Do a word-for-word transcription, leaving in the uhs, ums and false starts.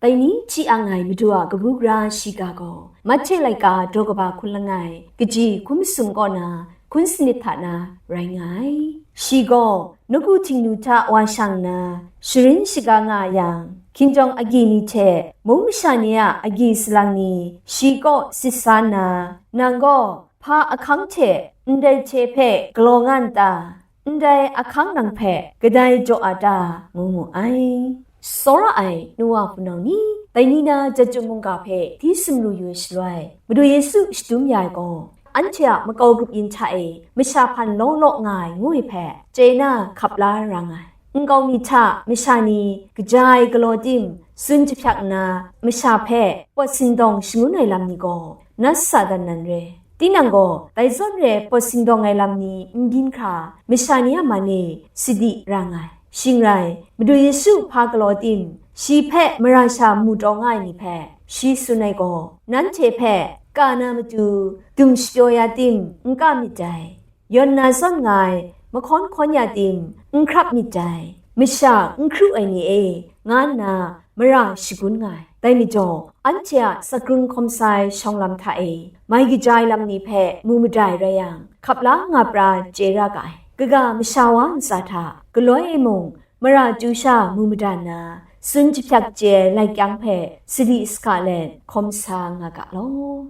Dai ni hti ang ai Madu a kabu gara shiga gaw, Mahte laika daw kaba hkun langai, kaji hkun masum kaw na, hkun sanit hta na rai nga ai. Shi gaw nawku Htingnu hta wa shang nna, sharin shaga nga yang, hkinjawng agyi ni hte mung masha ni a agyi salang ni shi kaw sit sa nna, nang gaw hpa ahkang hte ndai hte hpe galaw nga n ta? Ndai ahkang nang hpe kadai jaw a ta? Ngu mu ai. Tsawra ai nu wa hpunau ni, dai ni na Jahtum mungga hpe hti sumru yu ai shaloi, Madu Yesu shadum ya ai gaw, anhte a makau grup yin hta e masha hpan law law nga ai ngu ai hpe chye na hkap la ra nga ai. Nkau mi hta masha ni kaja ai galaw tim, tsun jahpyak nna, masha hpe pawt sindawng shangun ai lam ni gaw, nat sa dan nan re. Tinang gaw, dai zawn re pawt sindawng ai lam ni n byin hkra, masha ni a man e sadi ra nga ai. Shing rai, Madu Yesu hpa galaw tim, shi hpe mara sha mu taw nga ai ni hpe, shi tsun ai gaw, nanhte hpe ka na matu dum shapyaw ya tim, n ka myit dai. Yawn na zawn nga ai mahkawn hkawn ya tim, n hkrap myit dai. Masha n hkru ai ni e, nga nna mara shagun nga ai. Dai majaw, anhte a sakrun hkawm sa ai shawng lam hta e, mai kaja ai lam ni hpe mu mada ai rai yang, hkap la nga pra chye ra ga ai. Kaga masha wa ntsa hta galoi e mung, mara chyu sha mu mada nna, tsun jahpyak chye ai laik kyang hpe sadi saka let hkawm sa nga ga law.